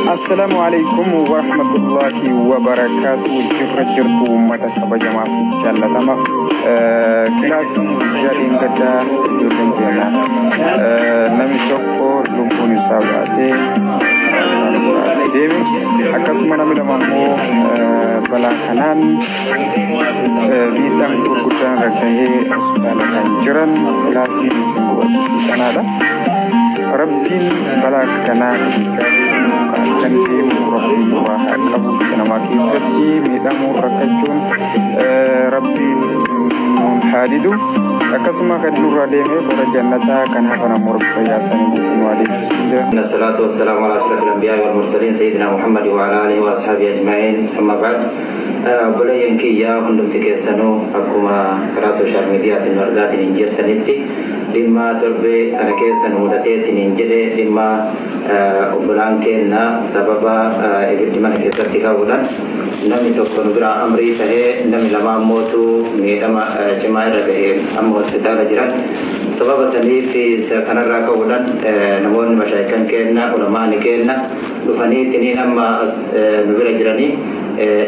Assalaamu alaikum warahmatullahi wabarakaatu. Jirra jirtu uummata kabajamaa fi jaallatama. Kilaasiin guyyaa dheengaddaa ijoolleen keenya namni tokko lubbuun isaa baatee deeme, akkasuma namni lama immoo balaa kanaan miidhaan gurguddaan irra gahee hospitaala kan jiran kilaasiin isin hubachiisu kanaadha. Rabbiin balaa akkanaa kan deemu Rabbiin nurraa haa qabu. Biyya namaa keessatti miidhamuu, rakkachuun Rabbiin nuun haa didu. Akkasuma kan nurraa deemee bara jannataa, kan hafan ammoo Rabbi fayyaa isaanii guutuu nu haa deebisu jira. الصلاة والسلام على أشرف الأنبياء والمرسلين سيدنا محمد وعلى آله وأصحابه أجمعين، أما بعد، obboleeyyan kiyyaa hundumti keessanuu akkuma karaa social mediaatiin nu argaatiin hin jirtanitti, dhimma torbee kana keessa nu mudateetiin hin jedhe, dhimma obbolaan keenna sababa ibiddi mana keessatti ka'uudhaan namni tokko nu biraa amrii tahee, namni lama ammootu miidhama cimaa irra gahee amma hospitaala jiran. Sababa saniif kanarraa ka'uudhaan namoonni mashaayikan keenna, ulamaani keenna dhufaniitiniin amma as nu bira jiranii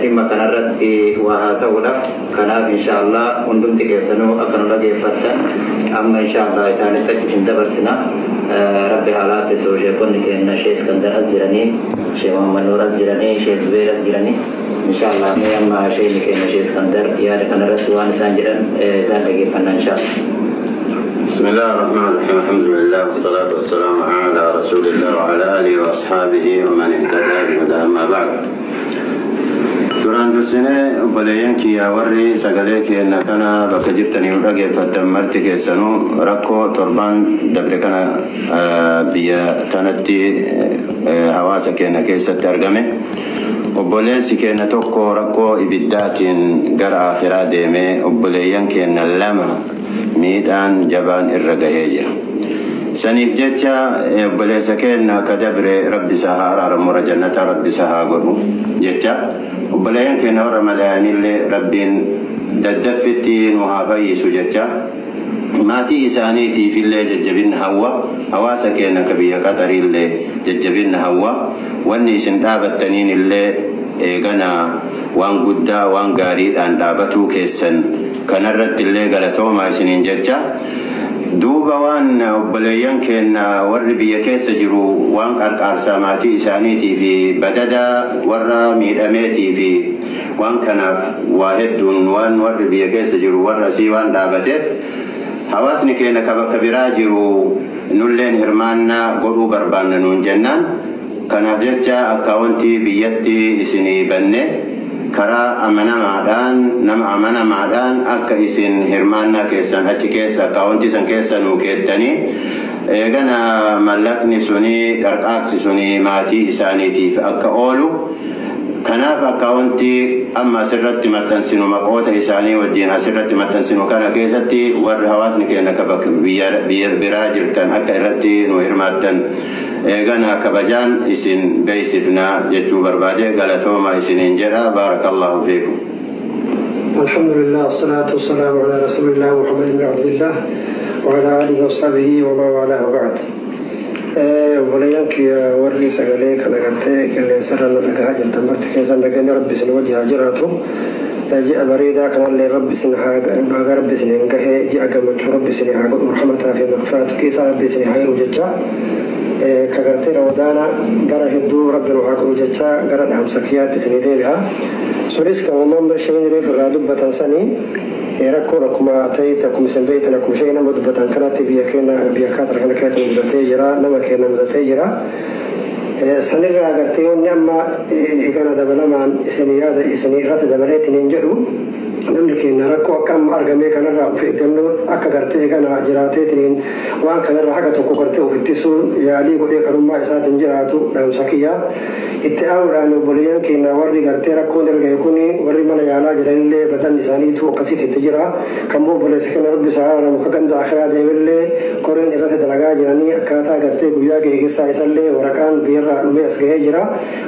dhimma kanarratti waa haasa'uudhaaf. Kanaaf insha Allah hundumti keessanuu akka nu dhageeffattan amma insha Allah isaanitti achi isin dabarsina. Rabbi haa laaffisu. Sheekonni keenya Shee Iskandar as jiranii, Shee Muhammad Nuur as jiranii, Shee Zubeer as jiranii. Insha Allah mee amma sheekni keenya Shee Iskandar yaada kanarratti waan isaan jedhan isaan dhageeffanna insha Allah. بسم الله الرحمن الرحيم، الحمد لله والصلاة والسلام على رسول الله وعلى آله وأصحابه ومن اهتدى بهداه، أما بعد، duraan dursinee obboleeyyan kiyyaa warri sagalee keenya kana bakka jirtanii nu dhageeffattan marti keessanuu, rakkoo torbaan dabre kana biyya tanatti hawaasa keenya keessatti argame, obboleessi keenya tokko rakkoo ibiddaatiin gara akhiraa deemee, obboleeyyan keenya lama miidhaan jabaan irra gahee jira. Saniif jecha obboleessa keenya akka dabre Rabbi isaa haa araaramu, jannata Rabbi isaa haa godhu jecha, obboleeyyan keenya warra madaa'anillee Rabbiin daddaffitti nu haa fayyisu jecha, maatii isaaniitiif illee jajjabinna hawwa, hawaasa keenya ka biyya Qaxariillee jajjabinna hawwa. Wanni isin dhaabattaniin illee eegana waan guddaa, waan gaariidhaan dhaabatuu keessan kanarratti illee galatoomaa isiniin jecha. Duuba waan obboleeyyan keenya warri biyya keessa jiru waan qarqaarsaa maatii isaaniitii fi badada warra miidhameetii fi waan kanaaf waa hedduun waan warri biyya keessa jiru warra asii waan dhaabateef, hawaasni keenya ka bakka biraa jiru nulleen hirmaannaa godhuu barbaanna nuun jennaan, kanaaf jecha akkaawuntii biyyatti isinii banne karaa amanamaadhaan, nama amanamaadhaan akka isin hirmaannaa keessan achi keessa akkaawuntii san keessa nuu keettanii, eegana mallaqni suni, qarqaarsi suni maatii isaaniitiif akka oolu. Kanaaf akkaawuntii amma asirratti maxxansinu, maqoota isaanii wajjin asirratti maxxansinu kana keessatti warri hawaasni keenya akka bakka biyya biraa jirtan akka irratti nu hirmaattan eegana kabajaan isin beeksifnaa jechuu barbaade. Galatooma isiniin jedha. Baarakallahu fiikum. الحمد لله والصلاة والسلام على رسول الله محمد بن عبد الله وعلى آله وصحبه ومن والاه، وبعد، obboleeyyan kiyya warri sagalee kana gartee qilleensarra nu dhagahaa jirtan marti keessan dhageenyi Rabbi isin wajji haa jiraatu. Ji'a bareedaa kanallee Rabbi isin haa baga Rabbi isin hin gahee, ji'a gammachuu Rabbi isin haa godhu, rahmataa fi magfiraat keessaa Rabbi isin haa hiru jecha, ka gartee Ramadaana bara hedduu Rabbi nu haa godhu jecha, gara dhaamsa kiyyaatti isinii deebi'a. Sunis kan uummanni isheen reef irraa dubbatan sanii, rakkoon akkuma ta'etti, akkuma isin beektan, akkuma isheen nama dubbatan kanatti biyya keenya, biyya Kaatara kana keessatti mudatee jira, nama keenya mudatee jira. Sanirraa agartee wanni amma kana dabalamaan isin yaada isin irratti dabaleetiin hin jedhu, namni keenya rakkoo akka amma argamee kanarraa of eeggannoo akka gartee kana jiraateetiin waan kanarraa haga tokko gartee of ittisuun yaalii godhee qarummaa isaatiin jiraatu dhaamsa kiyya. Itti aanuudhaan obboleeyyan keenya warri gartee rakkoon erga kun warri mana yaalaa jiranillee badan isaaniitu akkasitti itti jira. Kan obboleessa keenya Rabbi isaa araaramu, ka ganda akhiraa deemillee koreen irratti dalagaa jiranii. Akkaataa gartee guyyaa geeggessaa isallee waraqaan biyyarraa dhumee as gahee jira.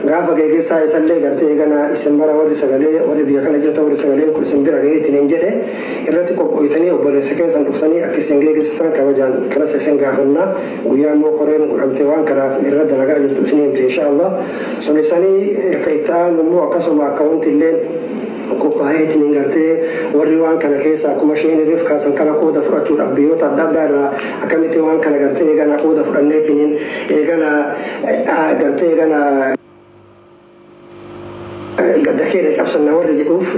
Gaafa geeggessaa isallee gartee eegana isin mara warri sagalee warri biyya kana jirta warri sagalee kun isin bira gahee ittiin hin jedhe irratti qophoytanii obboleessa keessan dhuftanii akka isin geegessitan kabajaan kanas isin gaafanna. Guyyaa immoo koreen godhamte waan kanaaf irra dalagaa jirtu isin himte insha Allah. Sun isanii akka itti aanu immoo akkasuma akka wanti illee qophaa'eetiin hin gartee warri waan kana keessa akkuma isheen riif kaasan kana qooda fudhachuudhaaf biyyoota adda addaa irraa akkamitti waan kana gartee eegana qooda fudhanneetiin eegana gartee eegana gadda keenya cabsanna warri jedhuuf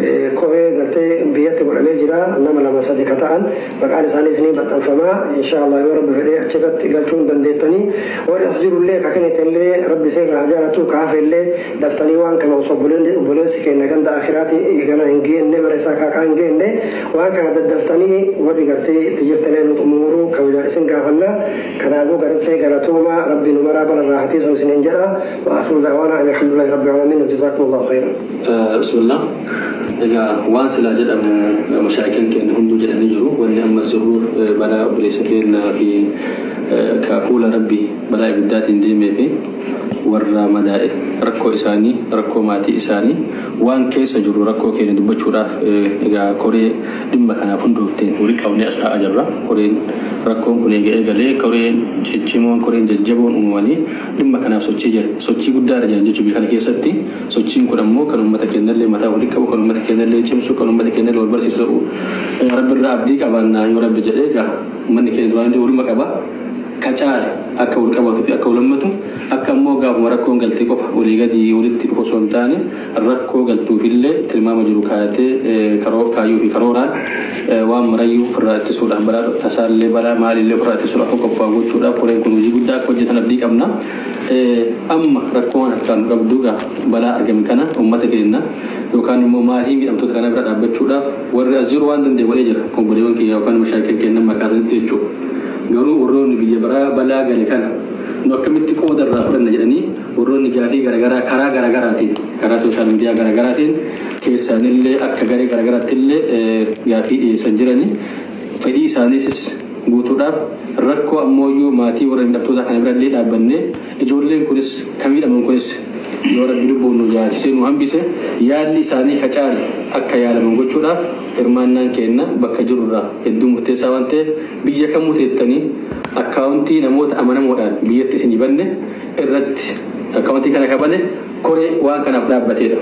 koree gartee biyyatti godhamee jira. Nama lama sadi ka ta'an maqaan isaanii isinii maxxanfamaa insha Allah. Yoo Rabbi fedhee achirratti galchuu hin dandeettanii. Warri as jirullee ka kennitanillee Rabbi isin irraa jaalatu, ka hafellee daftanii waan kana osoo obboleessi keenya ganda akhiraati eegana hin geenne, mana isaa kaakaa hin geenne, waan kana daddaftanii warri gartee itti jirtanii nu xumuruu kabajaan isin gaafanna. Kanaafuu gartee galatooma, Rabbi nu maraa bara irraa hatiisu isiniin jedha. Wa akhiru da'waana ani alhamdulillahi rabbil alamin wa jazakumullahu khairan. Bismillah. Egaa waan silaa jedhamu mashaayikan keenya hunduu jedhanii jiru. Wanni amma jirruuf balaa obboleessa keenyaa fi ka fuula Rabbii balaa ibiddaatiin deemee fi warra madaa'e rakkoo isaanii, rakkoo maatii isaanii, waan keessa jiru rakkoo keenya dubbachuudhaaf egaa koree dhimma kanaaf hundoofteen walitti qabnee as taa'aa jirra. Koreen rakkoon kun eega eegalee koreen ciccimoon, koreen jajjaboon uumamanii dhimma kanaaf sochii jira. Sochii guddaadha jiran jechuudha biyya kana keessatti. Sochiin kun ammoo kan uummata keenyallee mataa walitti qabu, kan uummata keenyallee cimsu, kan uummata keenyallee wal barsiisu ta'u Rabbi irraa abdii qabaannaa. Yoo Rabbi jedhee egaa uummanni keenya duraan illee waluma qaba. Ka caale akka wal qabatuu fi akka wal hammatu, akka ammoo gaafuma rakkoon galtee qofa walii gadi walitti dhufu osoo hin taane, rakkoo galtuufillee tilmaama jiru kaayatee kaayyoo fi karooraan waan marayyuu ofirraa ittisuudhaaf, balaa tasaallee balaa maalillee ofirraa ittisuudhaaf qophaa'u gochuudhaaf koreen kun hojii guddaa akka hojjetan abdii qabna. Amma rakkoon harkaan qabdu egaa balaa argame kana uummata keenya yookaan immoo maatii miidhamtoota kana bira dhaabbachuudhaaf warri as jiru waan danda'e godhee jira. Obboleewwan keenya yookaan mashaakil keenya maqaa isaaniitti jechuudha. Garuu warroonni biyya biraa balaa gale kana nu akkamitti qooda irraa fudhanna jedhanii warroonni gaafii garaagaraa karaa garaagaraatiin, karaa social media garaagaraatiin keessaanillee akka garee garaagaraatti illee gaafii dhiyeessan jiranii, fedhii isaaniisis guutuudhaaf rakkoo ammooyyuu maatii warra miidhamtoota kana bira illee dhaabbannee, ijoolleen kunis kan miidhaman kunis yoo Rabbi lubbuun nu jiraachisee nu hambise yaalli isaanii kacaale akka yaalaman gochuudhaaf hirmaannaan keenya bakka jirurraa hedduu murteessaa waan ta'eef, biyya kamuu teettanii akkaawuntii namoota amanamoodhaan biyyatti isinii banne irratti akkaawuntii kana qabane koree waan kanaaf dhaabbateedha.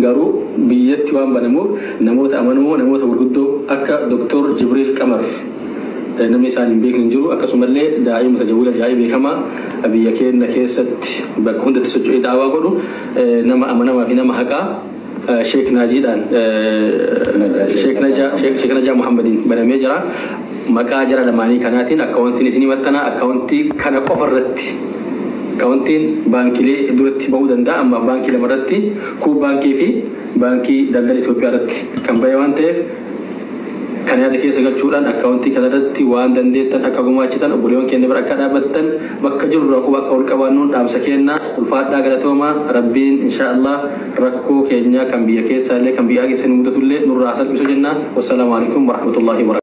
Garuu biyyatti waan banamuuf namoota amanamoo, namoota gurguddoo akka Dr. Jibriil Qamar namni isaan hin beekne hin jiru, akkasumallee daa'ii mutajawwila jaa'ii beekamaa biyya keenya keessatti bakka hundatti socho'ee daawaa godhu, nama amanamaa fi nama haqaa Sheek Naajiidhaan, Sheek Najaa Muhammadiin banamee jira. Maqaa jara lamaanii kanaatiin akkaawuntiin isinii maxxanaa. Akkaawuntii kana qofa irratti akkaawuntiin baankiilee duratti bahuu danda'a. Amma baankii lama irratti, Kuub Baankii fi Baankii Daldala Itoophiyaa irratti kan bahe waan ta'eef, kan yaada keessa galchuudhaan akkaawuntii kanarratti waan dandeettan akka gumaachitan, obboleewwan keenya bira akka dhaabbattan, bakka jirru quba akka wal qabaannuun dhaamsa kenna. Ulfaadhaa, galatoomaa. Rabbiin insha Allah rakkoo keenya kan biyya keessaallee kan biyya keessa nu mudatullee nurraa salphisu jenna. Wassalaamu alaikum warahmatullahi wabarakatuh.